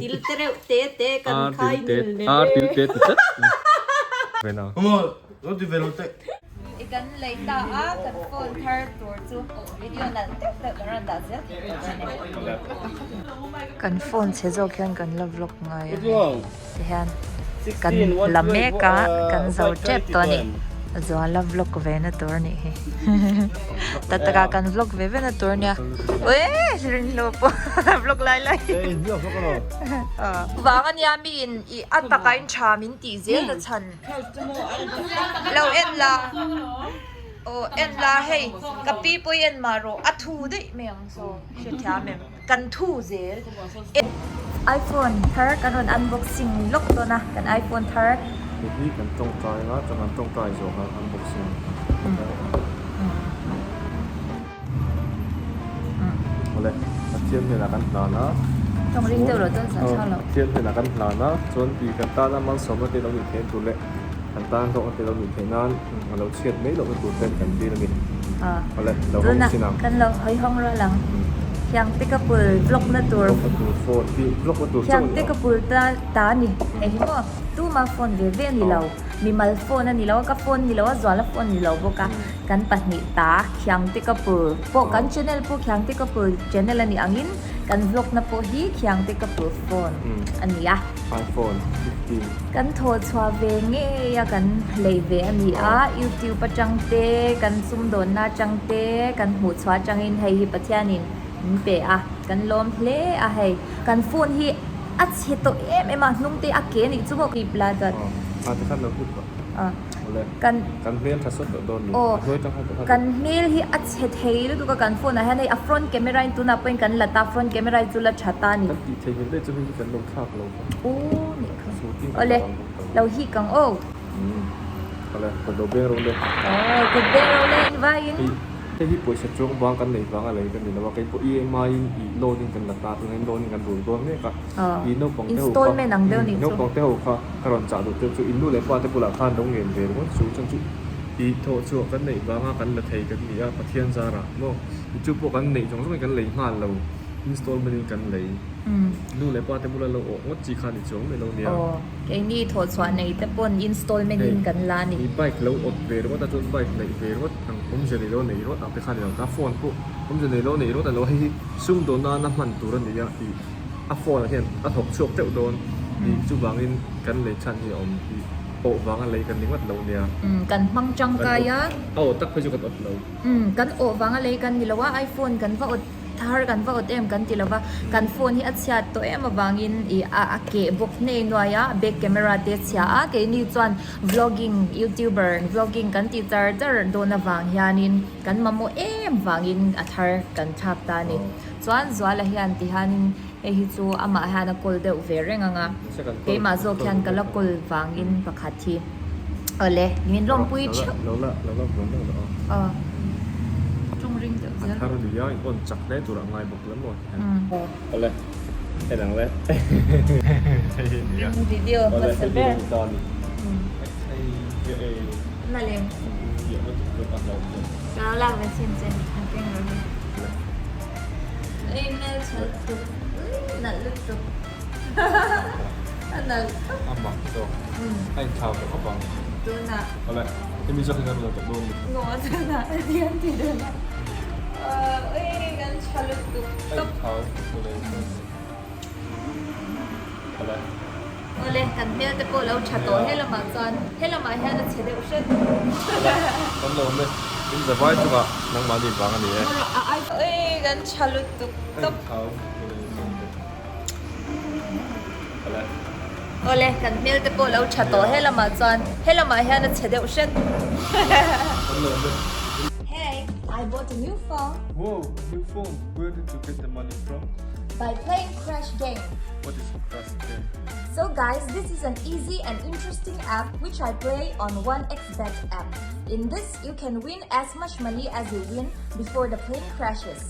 Til te reuh te te kan khai nil ne Ar til te ti tlat. I kan lei ta a, kan phone thar tur chu video nalh deuh deuh kan rawn dah zel thei tawh a ni. Kan phone chhe zawk hian kan la vlog ngai a ni. Tihian kan la mek a, kan zo tep tawh a ni. Zuala vlog ve na tur a nih hi. Ta taka kan vlog ve ve na tur a nia. Uee rinlo pawh vlog lai lai. Vang a nia mi in i a taka in tha min tih zel na chhan. Lo en la aw en la hei ka pi pawh i en mah rawh a thu daih mai ang saw hrethiam em kan thu zel. Iphone thar kan rawn unboxing lawk dawn a kan iphone thar. Hei hi kan tawngtai anga chuan kan tawngtai zawh khan unboxing Awle, Pathian hnenah kan hlan a. Tawng ring deuh loh chuan zah chhang loh. Pathian hnenah kan hlan a, chuan tih kan tana malsawmna te lo nih theih tur leh kan tan hlawkna te lo nih theih nan a lo chhiat mai lohna tur ten kan dil a ni. Awle, lo hawng chin ang. Tuna kan lo hawi hawng rual ang. Khiangte ka pul vlog na tur. Vlog na tur phone hi vlog na tur chauh a ni. Khiangte ka pul ta ta a ni. Hei hi maw tuma phone ve ve a ni lo. Mimal phone a ni lo a, ka phone ni lo a, Zuala phone ni lo bawk a. Kan pahnih ta Khiangte Couple pawh kan channel pawh Khiangte Couple channel a nih angin kan vlog na pawh hi Khiangte Couple phone a ni a. iPhone 15. Kan thaw chhuah ve ngei a kan lei ve a ni a, YouTube atang te, kan sumdawnna atang te, kan hmuh chhuah atangin hei hi Pathianin min pe a, kan lawm hle a hei. Kan phone hi a chhe tawh em em a, hnung te a ke nih chu maw clip la chuan. Aw, tikhan lo hlut rawh. Kan Kan hmel tha sawt tawh dawn ni. Aw A hnuai tang khan tawh khan. Kan hmel hi a chhe thei lutuk a kan phone ah hian hei a front camera in tunah pawhin kan la ta front camera hi chu la tha ta ni. Kan tih thei hmel daih chu hei hi kan lo thlak lo kha. Aw nih kha. Shooting kan Awle lo ang bawk ta. lo hik ang aw. Umm awle kut lo beng ro le. Aw kut beng ro le in vaiin. Hei hei hi pawisa chuang bang kan nei vang a lei kan ni lo a kei pawh EMI in ih loan in kan la ta tunah hian loan in kan rul dawn mek a. Aw Ih naupang te ho kha installment ang deuh nih chu. Naupang te ho kha. Ka rawn chah duh teuh chu in nu leh pa te bulah khan lo ngen ve ringawt chu chuan chu tih thawh chhuah kan neih vanga kan la thei kan ni a Pathian zarah maw chu pawh kan neih zawng zawngin kan lei nghal lo installment in kan lei nu leh pa te bula lo awh ngawt chi kha ni chuang mai lo nia. Aw keini thawh chhuah nei te pawn installment in kan la ni. I bike lo awt ve ringawt a chuan bike neih ve ringawt ang awmzia nei lo neih ringawt ang te kha ni lo ta phone pawh awmzia nei lo neih ringawt a lo hei hi sumdawn nana hman tur a ni a tih. A phone ah hian a thawk chhuak teuh dawn tih chuvangin kan lei chhan hi a awm tih awh vanga lei kan ni ngawt lo nia. Umm kan hmang tangkai a. A awh tak phei chu kan awt lo. Umm kan awh vanga lei kan ni lo a, iPhone kan va awt thar kan va awt em kan ti lo va, kan phone hi a chhiat tawh em avangin ih a a keh bawk hnei nuai a, back camera te a chhia a, keini chuan vlogging youtuber vlogging kan tih char char dawn avang hianin kan mamawh em vangin a thar kan thlak ta a ni. Chuan Zuala hian ti hianin hei hi chu amah hian a kawl deuh ve reng ang a, keimah zawk hian ka la kawl vangin pakhat hi awle min lawmpui theuh. Aw ṭawng ring deuh zel. Video hmasa ber. Na lem. Ka lo lak ve chin che an keng lo hi. Ei hmel chhal tuk nalh lutuk a nalh tawp. A mak zawk. A inthlau tawh khawp ang. Tunah. Awle hemi zawk hi kan rawn tawh dawn ni. Ngaw tunah a diam ti dawn a. Ei kan tha lutuk tawp. A inthlau awle awle. Awle kan hmel te pawh lo tha tawh helamah chuan helamah hian a chhe deuh hret. Kan lo awm e, in za vai chungah nangmahni vang a ni e. Ui kan tha lutuk tawp. Awle kan hmel te pawh lo tha tawh helamah chuan helamah hian a chhe deuh hret. Kan lo awm e. Hey, I bought a new phone. Wow, a new phone. Where did you get the money from? By playing Crash Game. What is Crash Game? So guys, this is an easy and interesting app which I play on 1xBet app. In this, you can win as much money as you win before the plane crashes.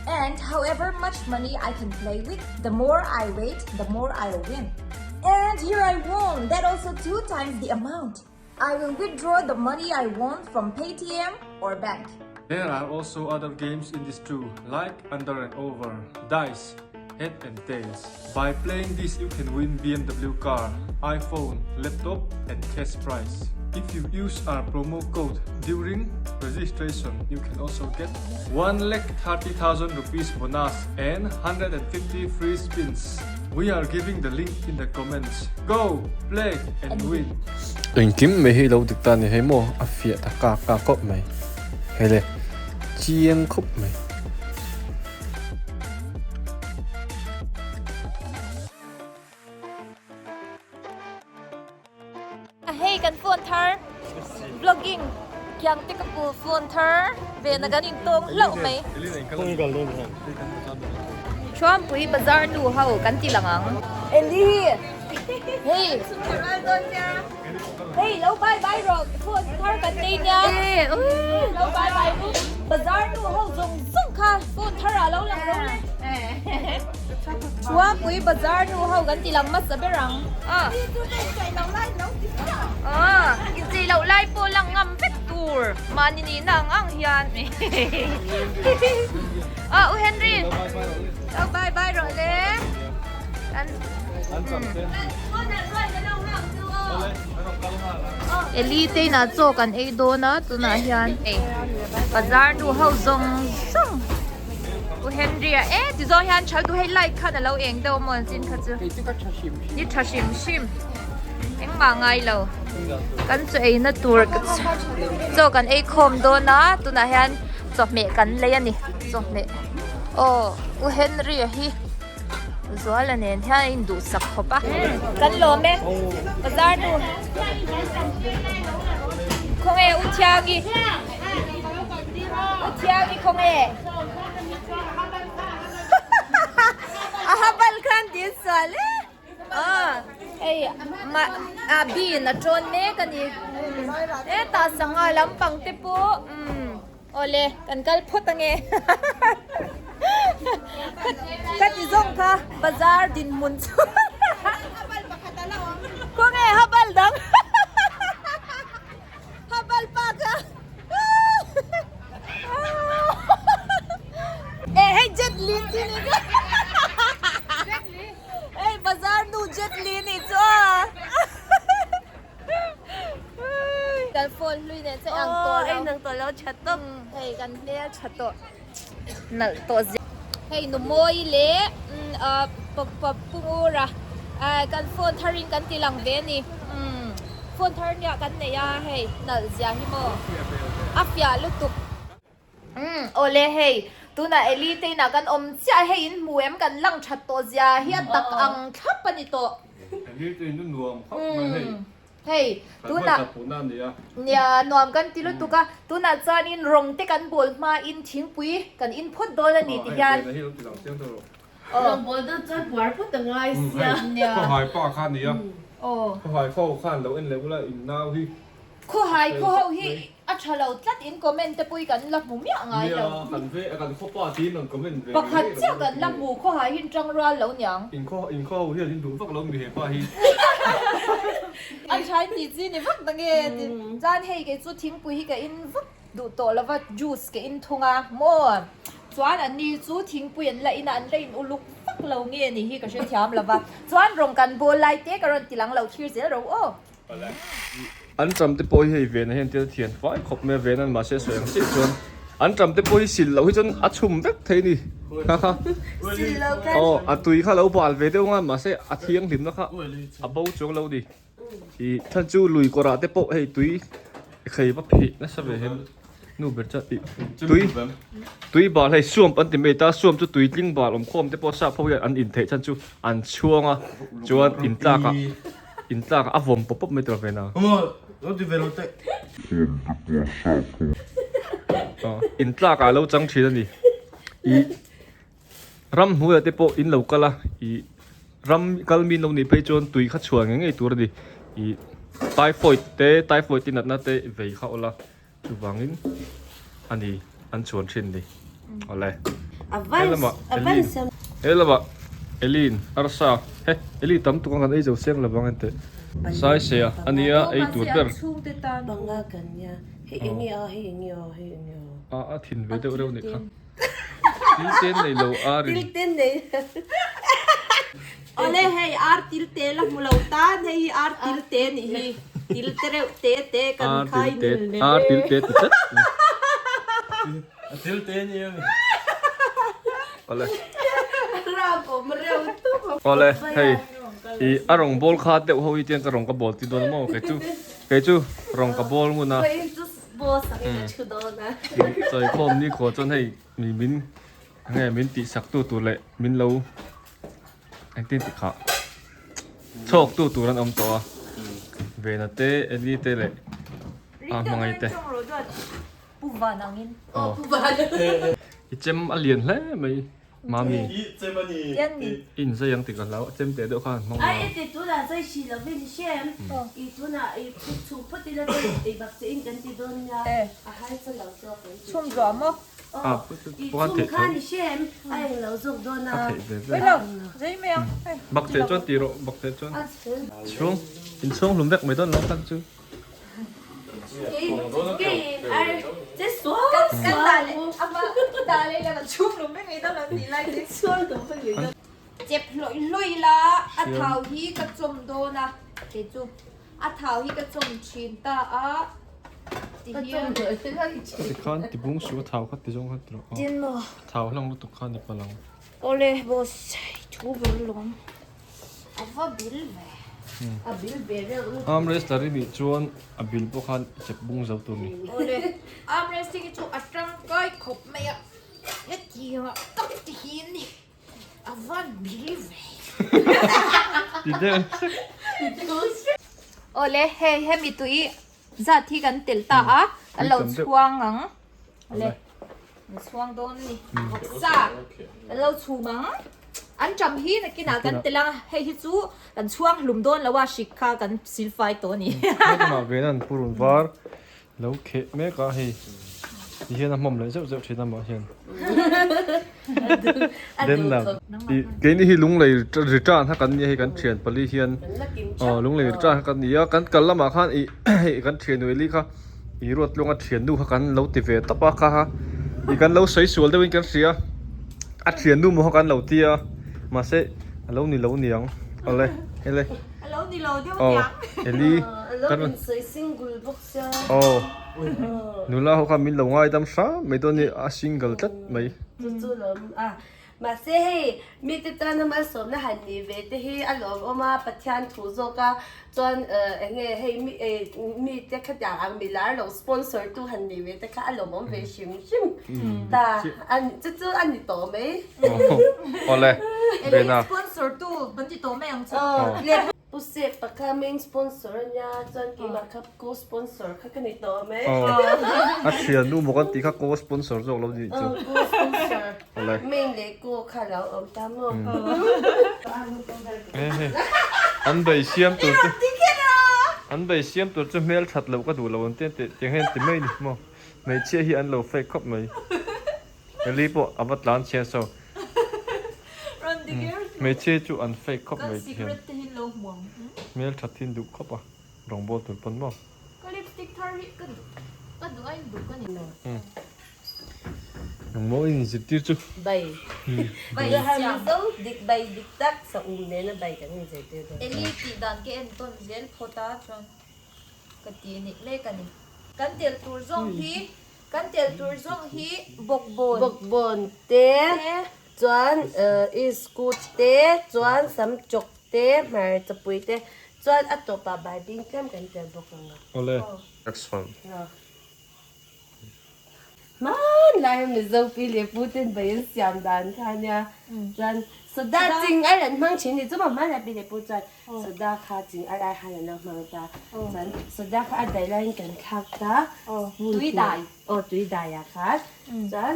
And however much money I can play with, the more I wait, the more I'll win. And here I won! That also two times the amount. I will withdraw the money I won from Paytm or bank. There are also other games in this too, like Under and Over, Dice. Head and Tails. By playing this you can win BMW car, iPhone, laptop and cash prize. If you use our promo code during registration you can also get 1 lakh 30,000 rupees bonus and 150 free spins. We are giving the link in the comments. Go, play and win. Engkim mai hi lo dik ta ni hei maw a fiah ta kak kak khawp mai hei le chiang khawp mai. Hei kan phone thar vlogging kiang te ka pu phone thar ve na kan in tawng hlauh mai. Thuampui bazar nu ho kan ti lang ang. Eli hei hei lo bye bye rawh phone thar kan nei nia. Lo bye bye ru bazar nu ho zawng zawng kha phone thar ah lo lang ro le. Thuampui bazar nu ho kan ti lang hmasa ber ang. Inchei loh lai pawh lang ngam vek tur mahni nihna ang ang hian U Henry lo bye bye rawh le Eli te inah chaw kan ei dawn a tunah hian bazar nu ho zawng zawng U Henry a e ti zawng hian thal tu hei light khan a lo eng deuh maw chin kha chu ni tha hrim hrim engmah ngai lo kan chaw ei na tur chaw kan ei khawm dawn a tunah hian chawhmeh kan lei a ni chawhmeh aw U Henry a hi Zuala nen hian a induhsak khawp a kan lawm e bazar nu khawnge U Thiangi. U Thiangi khawnge? A habal khan dil sual e. Aw hei a bean a tawn mek a ni. Hetah sangha lampang te pawh umm awle kan kal phawt ange. Ka ti zawng kha bazar dinhmun chu. Khawnge habal dang. Habal pa kha e hei Jet Li chi ni chu hei bazar nu Jet Li ni chu a kan phone hlui nen che ang tawh lo ang tawh lo tha tawp hei kan hmel tha tawh nalh tawh zia hei nu mawi leh pungura kan phone thar in kan ti lang ve a ni phone thar nia kan nei a hei nalh zia hi maw a fiah lutuk awle hei tunah Eli te inah kan awm chiah hei in hmu em kan lang that tawh zia hi a tak ang thlap a ni tawh Eli te in nuam khawp mai hei. Hei, tunah nia nuam kan ti lutuk a, tunah chuanin rawng te kan bawl hmain thingpui kan in phawt dawn a ni ti hian. Rawng bawl dawn chuan puar phawt a ngai sia. Khawhai pa kha a nia, khawhai khaw khan lo en leh ula in nau hi. Khawhai khaw ho hi a tha lo tlat in comment te pawh hi kan la hmu miah ngai lo. Nia, kan ve kan khaw pa tiin rawn comment ve Pakhat chiah kan la hmu khawhai hi tang rual lo niang. In khaw in khaw ho hian in duh vak lo mi he pa hi. A tha in tih chi ni vak ta nge ti. Chuan hei kei chu thingpui hi ka in vak duh tawh lo va juice ka in thung a maw. Chuan an ni chu thingpui an la in a an la in uluk vak lo nge ni hi ka hrethiam lo va. Chuan rawng kan bawl lai te ka rawn ti lang lo thlir zel ro aw. An ṭam te pawh hi hei vena hian thil thian fai khawp mai a ven an mahse sawi ang chiah chuan an ṭam te pawh hi sil loh hi chuan a chhum vek thei a ni kha kha aw a tui kha lo bal ve deuh ang a mahse a thianghlimna kha a bo chuang lo a ni ih chhan chu lui kawr ah te pawh hei tui khei va phih nasa ve hian nu ber chuan ih tui tui bal hei suam an ti mai ta suam chu tui tling bal awm khawm te pawh sap ho hian an intheih chhan chu an chhuang a chuan intlak ah. In tlak a vawm pawp pawp mai tur ve na. In tlak ah lo chang thin a ni. I ram hnuaiah te pawh in lo kal a, i ram kal mi lo nih phei chuan tui kha chhuah ngei ngei tur a ni. I typhoid te typhoid te natna te vei kha awla chuvangin a ni an chhuan thin ni. Awle. Helamah Elin helamah Elin arsa he Eli tam tuk ang kan ei zo seng lovang enteh sai se a ania ei tur ber. A a thin ve deuh reuh nih kha. Til te nei lo ar in. Til te nei. Awle hei ar til te la hmu lo tan hei hi ar til te nih hi til te reuh te te kan khai nil ne. Ar til te ti tlat. A til te ni a mi. Awle. Ram awm reuh tawp. Awle hei i a rawng bawl kha deuh ho hi tiang ka rawng ka bawl ti dawn a maw kei chu kei chu rawng ka bawl ngun a. Chawikhawm ni khaw chuan hei mi min nge min tihsak tu tur leh min lo engtin tih khah chhawk tu tur an awm tawh a Vena te Eli te leh a hmangaih te i chem a lian hle mai. Mami, i inzai ang tih ka hlau, a chem teh deuh kha han hmang Ai lo. e tunah zai hri lo vin i hre em? I tunah i phut chhuk phawt ila chuan ei bak che in kan ti dawn nia, a harsa lo zawk kan ti. Chhum zuah maw? Aw, i chhum khan i hre em? A eng lo zawk dawn a. A theih ve ve. Ui lo, zai mai ang. Bak che chuan ti rawh, bak che chuan. Chhung, inchhung hlum vek mai dawn lo tak chu. Chep hlawih hlawih la a thau hi ka chawm dawn a kei chu a thau hi ka chawm thin ta a ti hian Tikhan tibung suh a thau kha ti zawng kha ti rawh aw thau hlang lutuk kha ni palh ang. Awle boss thu ber lawm. A va bil ve. A bil ve reuh lutuk. Arm wrestler i nih chuan a bil pawh khan i chep bung zo tur ni. Awle, arm wrestling hi chu a tangkai khawp mai a, hetiang ah tak te hi a ni, a va bil ve. Ti deuh sek. Awle, hei hemi tui zat hi kan telh ta a, kan lo chhuang ang. Awle. An chhuang dawn a ni. Vawksa kan lo chhum ang. An ṭam hi nakinah kan tel ang a, hei hi chu kan chhuang hlum dawn lo a, hrik kha kan silfai tawh a ni. Helamah ven an purun var lo kheh mek a hei ti hian a hmawm leh zeuh zeuh thin amah hian. Denlam ih keini hi lunglei return kha kan nia hei kan thian pali hian aw lunglei return kha kan ni a kan kal lamah khan ih hei kan thian ueli kha I ruat tluanga thiannu kha kan lo ti ve tawp a kha kha i kan lo sawi sual deuhin kan hria a thiannu maw kha kan lo ti a mahse a lo ni lo niang awle hele a lo ni lo deuh aw niang Eli a lo kan in sawi single bawk sia aw nula ho kha min lo ngaidam hram mai dawn ni a single tlat mai chu chu lawm a Mahse hei, mite tana malsawmna han nih ve te hi a lawmawm a, Pathian thu zawk a, chuan eng nge hei mi mite khatiang ang mi lar lo sponsor tu han nih ve te kha a lawmawm ve hrim hrim ta a chu chu a ni tawh mai. Awle, Bena. Sponsor tu kan ti tawh mai ang chu. Pu Sep pa kha main sponsor a nia, chuan keimah kha co-sponsor kha ka ni tawh mai. Aw, a thiannu maw kan tih kha co-sponsor zawk lo nih chu. Aw, co-sponsor. Awle. Main leh co kha lo awm ta maw. Ehe, an bei siam tur chu, an bei siam tur chu hmel that loh ka duh lo an ti a, tiang hian ti mai ni maw. Hmeichhia hi an lo fake khawp mai. Eli pawh a va tlan chhian so. Hmeichhia chu an fake khawp mai ti hian. Hmel that hi an duh khawp a, rawngbawl tur pawn maw. Engmaw i inzirtir chu? Bai. Bai har mizo dik bai dik tak sa um nena bai kan inzirtir dawn. Eli tih dan ka entawn zel phawt a chuan ka ti nih mek a ni. Kan tel tur zawng hi Kan tel tur zawng hi bawkbawn. Bawkbawn te, chuan iskut te, chuan samchawk te, hmarchapui te, chuan a tawpah baibing tlem kan tel bawk ang a. Awle. Next one. Hmanlai Mizo pi leh pu ten bai an siam dan kha nia. Chuan soda ching a rawn hmang thin ni chu maw hmanlai pi leh pu chuan. Soda kha ching ar ai han an lo hmang ta. Chuan soda kha a dai laiin kan thlak ta. Tui dai. Aw tui dai ah khan. Chuan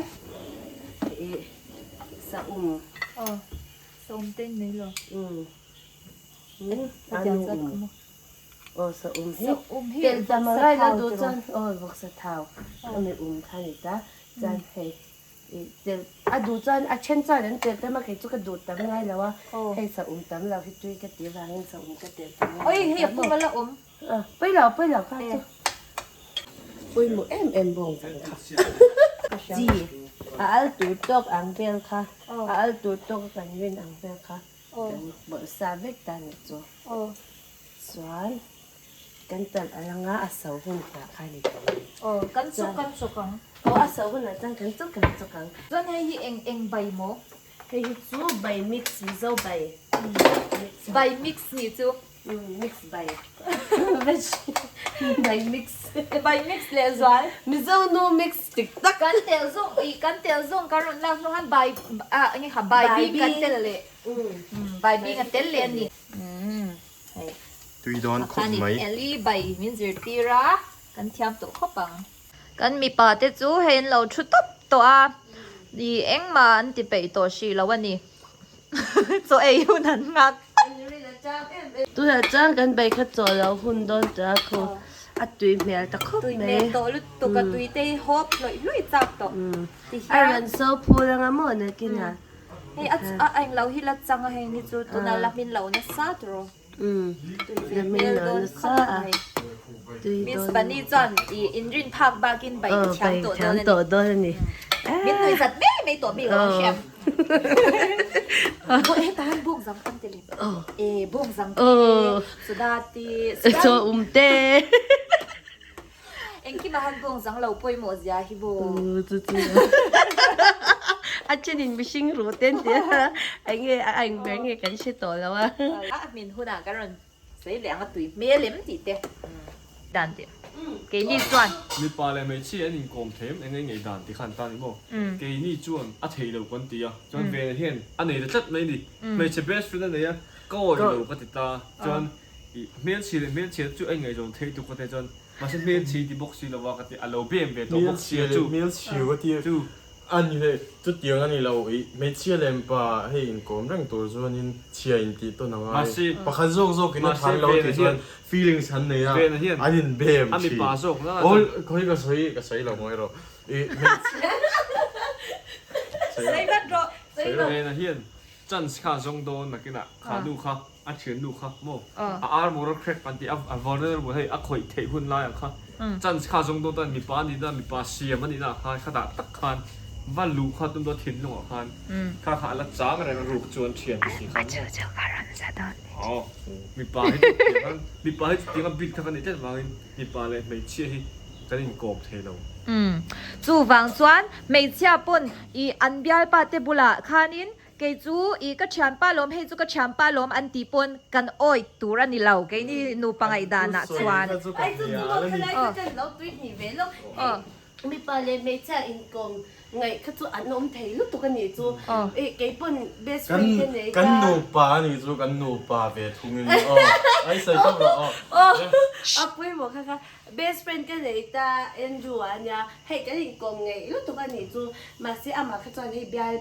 ih sa um. Aw sa um te in nei lo. Um. Anu um. Aw sa um hi. Sa um hi Tel tam a ngai lo duh chuan aw vawksa thau. Ami um kha ni ta. Chuan hei. A duh chuan a then chuan an tel tam a, kei chu ka duh tam ngai lo a, hei sa um tam lo hi tui ka tih vangin sa um ka tel tam ngai lo. Oi hei a pum a la awm. Pawi lo pawi lo kha chu. Pawimawh em em bawng vang kha. Chi. A al tur tawk ang vel kha, a al tur tawk a kan rin ang vel kha kan bawlh sa vek ta ni chu. Chuan kan talh a lang a, a so hun tah kha ni tawh mai. Aw, kan chawk kan chawk ang. Aw, a so hunah chuan kan chawk kan chawk ang. Chuan hei hi eng eng bai maw? Hei hi chu bai mix, Mizo bai. Bai mix nih chu. Mix bai. Veg bai mix. Bai mix leh zual. Mizo nu mix tik tak. Kan tel zawng ih kan tel zawng kan rawn lak hnu khan bai ah enge kha bai bing kan tel leh. Bai bing a tel leh a ni. Hei. Tui dawn khawp mai. Eli bai min zirtir a kan thiam tawh khawp ang. Kan mipa te chu hei an lo thu tawp tawh a ih engmah an ti peih tawh hrih lo a ni. Chaw ei hun an nghak. Tunah chuan kan bai kha chaw lo hun dawn tawh a khu a tui hmel ta khawp mai. Tui hmel tawh lutuk a tui te hi hawp hlawih hlawih chak tawh. A rawn so phur anga maw nakinah. Hei a a englo hi la chang a heng hi chu tuna la hmin lo nasa tawh. La hmin lo nasa a. Miss Bunny chuan i inrin phak bakin bai ka thiam tawh dawn a ni. Tawh dawn a ni. Min nui zat mai mai tawh bik lo ang hriam. Bawk hetah hian bawk zang tam tel em? E bawk zang te, soda te, soda. Chaw um te. Engkim ah han bawng zang lo pawimawh zia hi maw. U chu chu a thenin mihring ruh te an ti a enge a eng ber nge kan hre tawh lo a. A hmin hunah kan rawn sawi leh ang a tui hmel em tih te dan teh keini chuan. Mipa leh hmeichhia an inkawm thei em eng eng dan ti khan ta ni maw keini chuan a thei lo kan ti a chuan Vena hian a nei ta tlat mai ni hmeichhe best friend a nei a ka awih lo ka ti ta chuan I hmelchhia leh hmelchhia chu a ingaihzawn theih tuk ka ti chuan mahse hmelchhi ti bawk si lova ka ti a lo bem ve tawh bawk sia chu. Hmelchhia leh hmelchhia ka ti chu. A ni le, chutiang a ni lo i hmeichhia leh mipa hei inkawm reng tur chuanin chhia intih tawn a ngai. Mahse Pakhat zawk zawkin a than lo tih chuan feelings an nei a, an inbem a thin. mipa zawk na Aw khawi ka sawi ka sawi lo maw erawh i hmeichhia Sawi vat rawh. Vena hian chance kha a zawng dawn nakinah kha nu kha. A thiannu kha maw a armor a crack an tih a vulnerable hei a khawih theih hun lai ang kha chance kha zawng dawn tan mipa a nihna mipa siam a nihna ah khan khatah tak khan va luh kha tum dawn thinlung ah khan kha kha a la chang reng a ruk chuan thian te si khan maw aw mipa hi chu tiang khan mipa hi chu tiang a bit kha kan nih tlat vangin mipa leh hmeichhia hi kan inkawm thei lo. Chuvang chuan hmeichhia pawn i an bialpa te bulah khanin Kei chu i ka thianpa lawm, hei chu ka thianpa lawm an tih pawn kan awih tur a ni lo, keini nupa ngaihdanah chuan. Ai chu chu maw khalai kha kan lo tui hnih ve lawk, hei mipa leh hmeichhia inkawm ngaih kha chu an awm thei lutuk a nih chu, i kei pawn best friend te nei ka. Kan nupa a nih chu kan nupa ve thung in aw, ai sawi tawp rawh aw. A pawimawh kha kha Best friend ka nei ta Andrew a nia, hei kan inkawm ngeih lutuk a nih chu, mahse amah kha chuan hei bial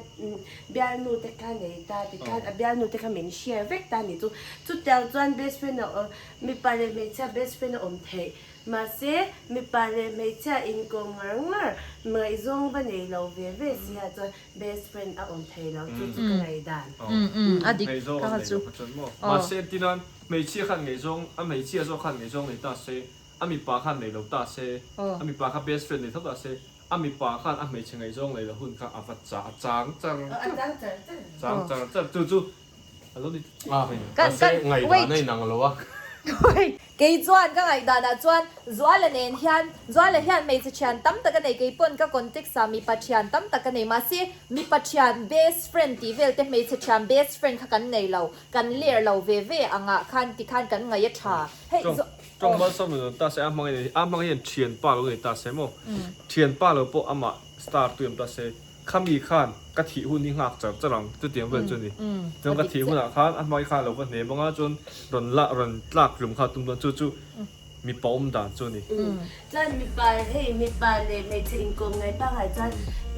bialnu te kha nei ta tikhan a bialnu te kha min share vek ta a nih chu, chutiang chuan best friend a awm mipa leh hmeichhia best friend a awm theih, mahse mipa leh hmeichhia inkawm ngar ngar ngaihzawng va nei lo ve ve si ah chuan best friend a awm thei lo chu chu ka ngaihdan. A dik Ngaihzawng ka a nei chu. lo kha chuan maw, mahse tilan Hmeichhia khan ngaihzawng, a hmeichhia zawk khan ngaihzawng nei ta se, a mipa khan nei lo ta se, a mipa kha best friend nei tho ta se, a mipa khan a hmeichhe ngaihzawng nei lo hun kha a va cha, a chang char char, chang char char, chu chu a lo ni A, mahse ngaihdan a inang lo a. Kei chuan ka ngaihdanah chuan Zuala nen hian, Zuala hian hmeichhe thian tam tak a nei, kei pawn ka context ah mipa thian tam tak a nei, mahse mipa thian best friend tih vel te hmeichhe thian best friend kha kan nei lo, Kan ler lo ve ve angah khan tikhan kan ngaih a tha. Hei Tawng tawng malsawm lo ta se a hmang in a hmang hian thianpa lo nei ta se maw thianpa lo pawh amah star tu em ta se khami khan ka thih hun hi nghak char char ang chutiang vel chu a ni chuan ka thih hunah khan a hmang khan a lo va hne bawng a chuan rawn la rawn tlak hlum kha tum dawn chu chu mipa awm dan chu a ni. Chuan mipa hei mipa leh hmeichhe inkawm ngai pangai chuan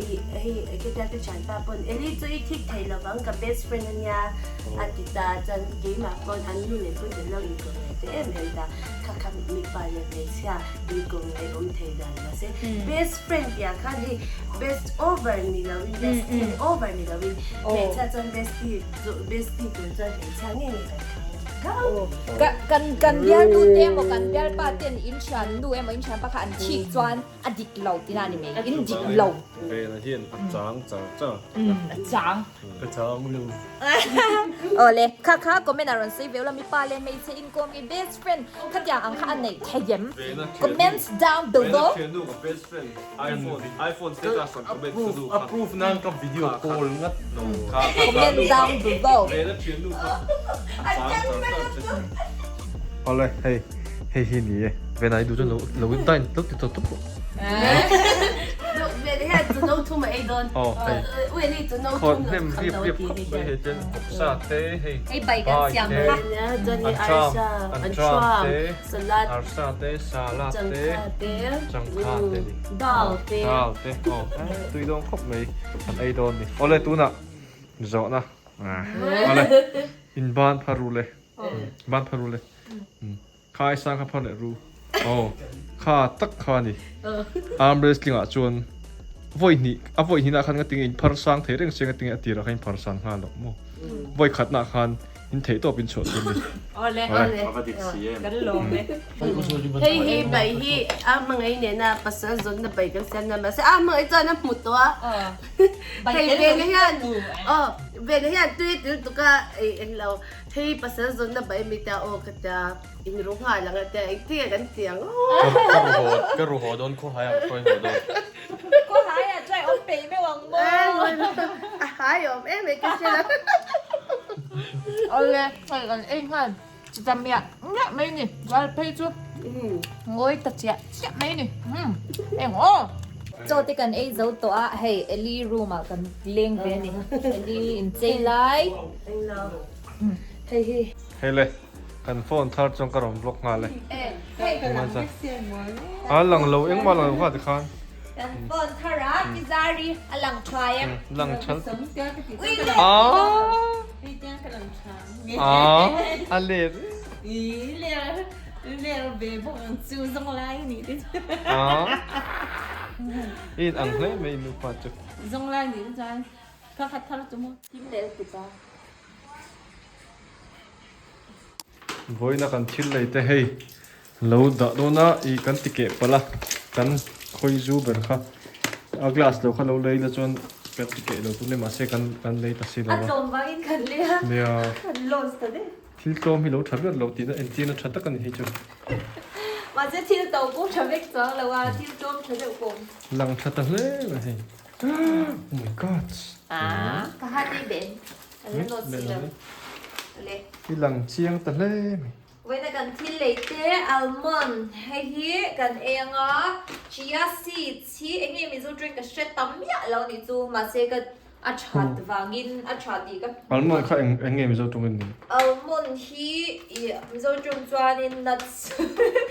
ih hei khitiang te thianpa pawn Eli chu i thik thei lovang ka best friend ania a ti ta chuan keimah pawn an nu leh pawn kan lo inkawm ngai te em em ta kha kha mipa leh hmeichhia inkawm ngai awm thei dan mahse best friend tih ah khan hei best over ni lo in bestie over ni lo in hmeichhia chuan bestie chu bestie tur chuan hmeichhia nge nge kan thlang. Ka kan kan bialnu te emaw kan bialpa ten in thian nu emaw in thian pa kha an thik chuan a dik lo tina a ni mai in dik lo. Vena hian a chang char char. A chang. Ka chang lo. Awle kha kha comment ah rawn sawi ve ula mipa leh hmeichhe inkawm i best friend khatiang ang kha a neih thei em? Comments down below. Vena thiannu ka best friend iPhone iPhone status rawn comment tu nu kha. A proof nan ka video call ngat lo. Comment down below. Vena thiannu kha a chang char char che. Awle hei hei hi ni e Vena i duh chuan lo lo in dine lo ti tawp tawp rawh. Khawt hnem riap riap khawp mai hei chuan vawksa te hei bai te anṭam anṭam te arsa te salad te changkha te ni dal te aw tui dawn khawp mai an ei dawn ni awle tunah zawhna awle inban phar ru le ban phar ru le. Kha ai sang kha phar leh ru. Aw, kha tak kha a ni. Arm wrestling ah chuan vawi hnih, a vawi hnihna khan nga tinge in phar sang thei reng sia nga tinge a tirah khan in phar sang nghal loh maw. Vawi khatna khan in theih tawp in chhuah tur a ni. Awle. Awle. A va dik si em. Kan lawm e. Hei hi bai hi a hmangaih nena pasal zawnna bai kan siam na mahse a hmangaih chuan a hmu tawh a. Hei vena hian aw vena hian tui til tuk a englo Hei pasal zawnna bai mi tia aw ka tia in ru nghal ang a tia engtin nge kan ti ang aw. Ka ru haw ka ru haw dawn khawhai ah ka hruai haw dawn. Khawhai ah chuan awm peih meuh ang maw. A hai awm em em ka hria lo. Awle hei kan ei nghal chita miah miah mai ni rual phei chu ngawi ta chiah chiah mai ni eng aw. Chaw te kan ei zo tawh a hei Eli room ah kan leng ve a ni Eli inchei lai. Hei hi. Hei le, kan phone thar chuan ka rawn vlog nghal e. A lang lo engmah lang lo kha tikhan. Kan phone thar a Kizari a lang tha em. Lang tha. A a ler. I ler ler ve bawk ang chu zawng lai ni te chu. A in ang hle mai nupa chu. Zawng lai ni te chuan ka khat thar chu maw. Kim leh tuk a. Vawiina kan thil lei te hei lo dah dawn a ih kan ti keh palh a kan khawi zu ber kha a glass lo kha lo lei la chuan kan ti keh lo tur nia mahse kan kan lei ta si lo A a. tlawm vangin kan lei a. Nia. Kan loss ta daih. Thil tlawm hi lo tha ber lo tihna entirna tha tak a ni hi chu. Mahse thil to pawh tha vek chuang lo a thil tlawm tha deuh pawh. Lang tha ta hle mai hei. Oh my god. Ah, ka hat ei ben. Ka la nawt si lo. Le. I lang chiang ta hle mai. Vawiina kan thil lei te almond hei hi kan ei anga chia seeds hi eng nge Mizo drink ka hre tam miah lo nih chu mahse ka a that vangin a tha tih ka Almond kha eng eng nge Mizo tawngin ni? Almond hi i Mizo tawng chuanin nuts.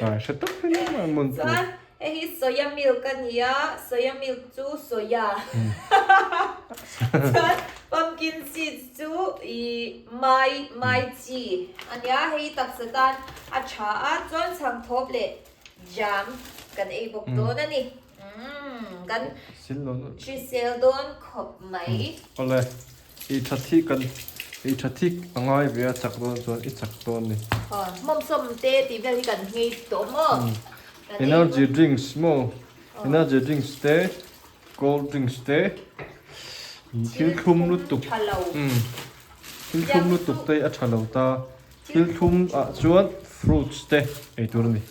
Ai hre tak hi almond chu. Chuan Hei hi soya milk a ni a, soya milk chu soya chuan pumpkin seeds chu ih mai mai chi a nia, hei taksa tan a tha a chuan chhangthawp leh jam kan ei bawk dawn a ni umm kan hrisel dawn khawp mai. Awle i tha thik kan i tha thik a ngai ve a chak dawn chuan i chak dawn ni. Aw hmawmsawm te tih vel hi kan nghei tawh maw? Energy drinks maw energy drinks te cold drinks te thil thlum lutuk thil thlum lutuk te a tha lo ta thil thlum ah chuan fruits te ei tur a ni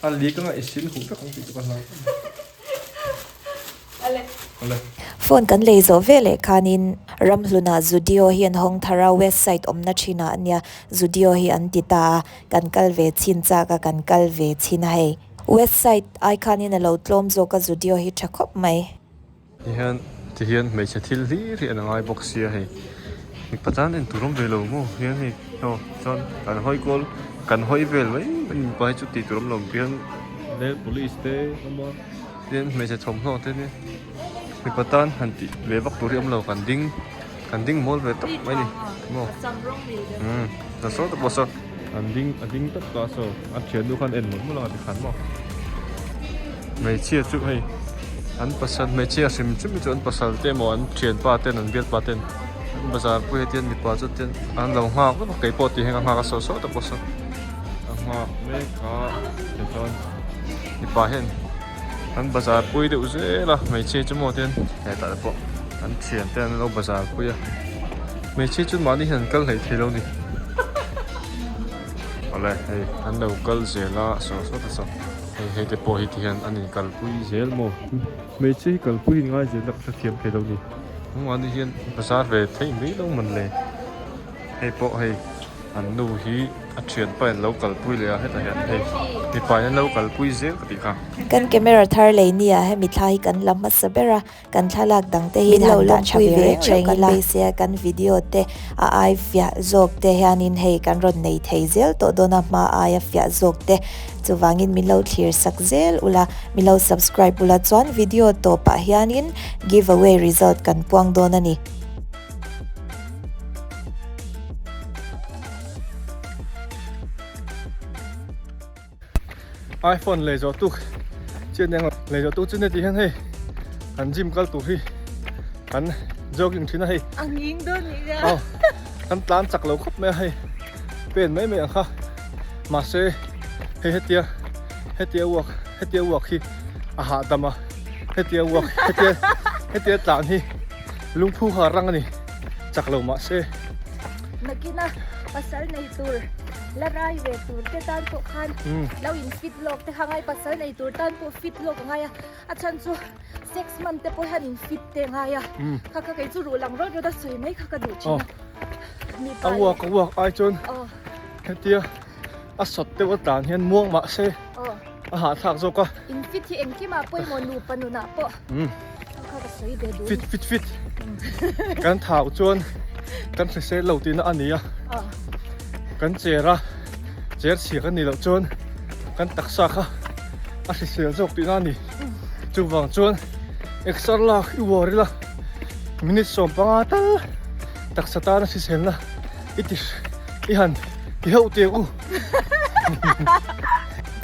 a lik anga i sil huh vek ang tih chu ka hlau ale. Phone kan lei zawh veleh khanin Ramhlunah Zudio hi an hawng thar a west side awmna thinah a nia Zudio hi an ti ta a. Kan kal ve chhin chak a, kan kal ve chhin a hei. West side ai khanin a lo tlawm zawk a Zudio hi tha khawp mai. Tihian tihian hmeichhe thil hlir hi an ngai bawk sia hei mipa tan en tur awm ve lo maw hian hei aw chuan kan hawi kual kan hawi vel mai mai mipa hi chu tih tur awm lo tihian lel police te awm a tin hmeichhe thawmhnaw te nia mipa tan han tih ve vak tur hi awm lo kan ding kan ding mawl ve tawp mai ni maw umm ta saw ta pawh saw an ding a ding tawp ta saw a thiannu khan en mawlh mawlh ang a tikhan maw hmeichhia chu hei an pasal hmeichhia hrim hrim hi chu an pasal te emaw an thianpa ten an bialpa ten. An bazar pui ah tian mipa chu tian an lo nghak vek a keipawh tih hian ka nghak a saw saw te pawh saw a nghak mek a tichuan mipa hian an bazar pui deuh zel a hmeichhia chu maw tian hetah te pawh an thian te an lo bazar pui a hmeichhia chu mahni hian an kal hlei thei lo a ni awle hei an lo kal zel a saw saw te saw hei hei te pawh hi ti hian an inkalpui zel maw. Hmeichhia hi kalpui in ngai zel a ka hrethiam thei lo ni. Mahni hian bazar ve theih mai lo man le. Hei pawh hei an nu hi a thianpa in lo kalpui leh a hetah hian hei mipa in an lo kalpui zel ka tih kha. Kan camera thar lei nia hemi thla hi kan la hmasa ber a, kan thlalak dang te hi han dah tha ve reng reng ila. Beiseia kan video te a ai fiah zawk te hianin hei kan rawn nei thei zel tawh dawn a hma aia fiah zawk te Chuvangin min lo thlir sak zel ula, min lo subscribe ula chuan video tawpah hianin give away result kan puang dawn a ni. iPhone lei zawh tuk chian eng lei zawh tuk chu ni tih hian hei kan gym kal tur hi kan jogging thin a hei A nghing dawn nih kha. Aw kan tlan chak lo khawp mai a hei pen mai mai ang kha. Mahse hei hetia hetia uak hetia uak hi a hahdam a hetia uak hetia hetia tlan hi lungphu kha rang a ni chak lo mahse Nakina pasal nei tur la rai ve tur te tan pawh khan lo in fit lawk te kha ngai pasal nei tur tan pawh fit lawk a ngai a a chhan chu sex man te pawh hian in fit te a ngai a kha kha kei chu ruh lang rawt rawt a sawi mai kha ka duh thin a A uak a uak ai chuan hetia a sawt deuh a tlan hian muang mah se a hahthlak zawk a. In fit hi engkimah pawimawh nupa nunah pawh kha ka sawi ve duh. Fit fit fit kan thau chuan kan hrisel lo tihna a ni a, kan cher a cher chhia kan nih loh chuan kan taksa kha a hrisel zawk tihna a ni. Chuvang chuan exer lak i uar ila minute 15 tal taksa tana hriselna i ti i han ti heuh teh u.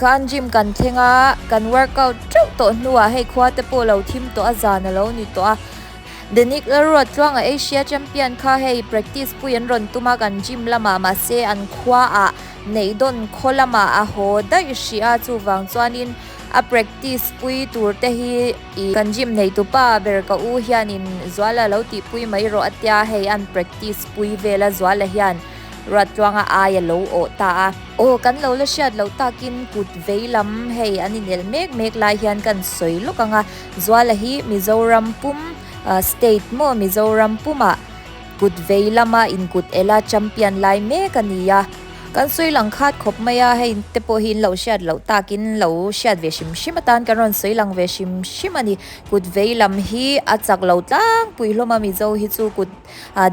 Khan gym kan thleng a, kan workout teuh tawh hnuah hei khua te pawh lo thim tawh a, zan a lo ni tawh a. Denic Lalruat Tluanga Asia champion kha hei practice pui an rawn tum a kan gym lamah mahse an khuaah neihdawn khaw lamah a haw daih hrih a, chuvang chuanin a practice pui tur te hi I kan gym neitupa ber ka u hianin Zuala lo tihpui mai rawh a tia, hei an practice pui vel a Zuala hian Ruattluanga ai a lo awh ta a. Aw kan lo la hriat loh takin kut vei lam hei an inelh mek mek lai hian kan sawi lawk ang a, Zuala hi Mizoram pum state maw Mizoram pumah kut vei lama inkut elh a champion lai mek a ni a. Kan sawi lang khat khawp mai a, hei te pawh hi in lo hriat loh takin lo hriat ve hrim hrim atan kan rawn sawi lang ve hrim hrim a ni. Kut vei lam hi a chak lo tlangpui hlawm a, Mizo hi chu kut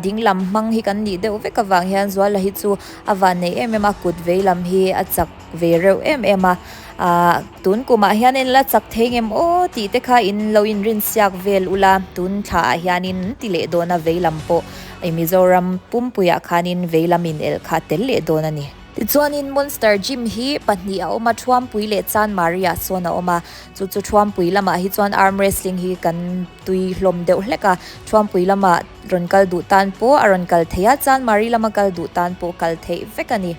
ding lam hmang hi kan nih deuh vek avang hian Zuala hi chu a van nei em em a, kut vei lam hi a chak ve reuh em em a. Ahh tun kumah hianin la chak thei ngem aw tih te kha in lo inrinsiak vel ula, tun thlaah hianin an ti leh dawn a vei lam pawh. I Mizoram pumpuiah khanin veilam in elh kha tel leh dawn a ni. Tichuanin Monster Gym hi pahnih a awm a, Thuampui leh Chanmari ah sawn a awm a. Chu chu Thuampui lamah hi chuan arm wrestling hi kan tui hlawm deuh hlek a. Thuampui lama rawn kal duh tan pawh a rawn kal thei a, Chanmari lama kal duh tan pawh kal theih vek a ni.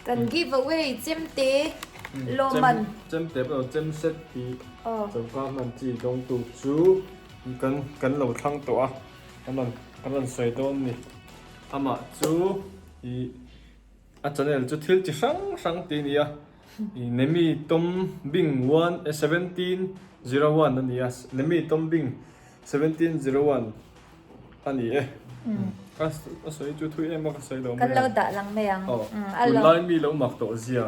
Kan give away chemte lawman. Chemte pawh chem set tih choka hman chi dawng tur chu kan kan lo thlang tawh a kan rawn kan rawn sawi dawn ni. Amah chu ih a channel chu thil chi hrang hrang tih a ni a ih Nemi Tom Bing one 1701 a ni a Nemi Tom Bing 1701. A ni e. Ka sawi chu thui em a ka sawi lo mai ang. Kan lo dah lang mai ang. Aw. Tunlai mi lo mak tawh zia,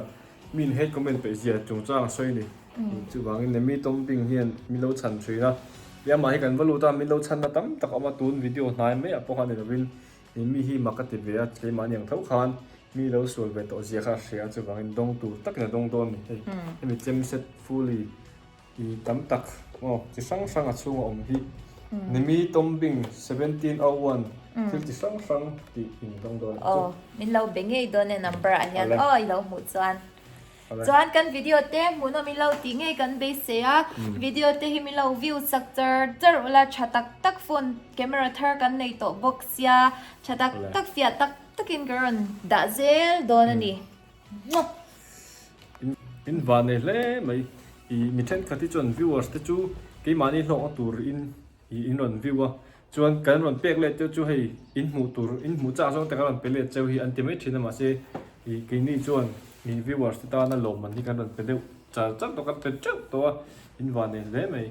mi in hate comment peih zia chungchang a sawi ni. Chuvangin ne mi tawng bing hian min lo chhan thin a. Ti amah hi kan va lut a, min lo chhanna tam tak a awm a, tun video hnai mai ah pawh khan ni lovin mi hi mak a ti ve a, keimah ni ang tho khan mi lo sual ve tawh zia kha a hria a, chuvangin dawng tur takin a dawng dawn ni. Hei hemi chem set fully I tam tak aw chi hrang hrang a chhunga awm hi Nimi Tombing 1701. Thil chi hrang hrang tih in hmang dawn aw min lo be ngei dawn e number ah hian aw i lo hmuh chuan chuan kan video te hmuhnawm in lo tih ngei kan beisei a video te hi min lo view sak char char ula tha tak tak phone camera thar kan nei tawh bawk sia tha tak tak fiah tak takin ka rawn dah zel dawn a ni. In van nei hle mai i mi thenkhat hi chuan viewers te chu keimahni hlawkna tur in Ih in rawn view a, chuan kan rawn pek let deuh chu hei in hmuh tur in hmuh chak zawng te kan rawn pe let cheu hi an ti mai thin a mahse ih keini chuan ih viewers te tana lawmman hi kan rawn pe deuh char char tawh kan pe teuh tawh a in van nei hle mai.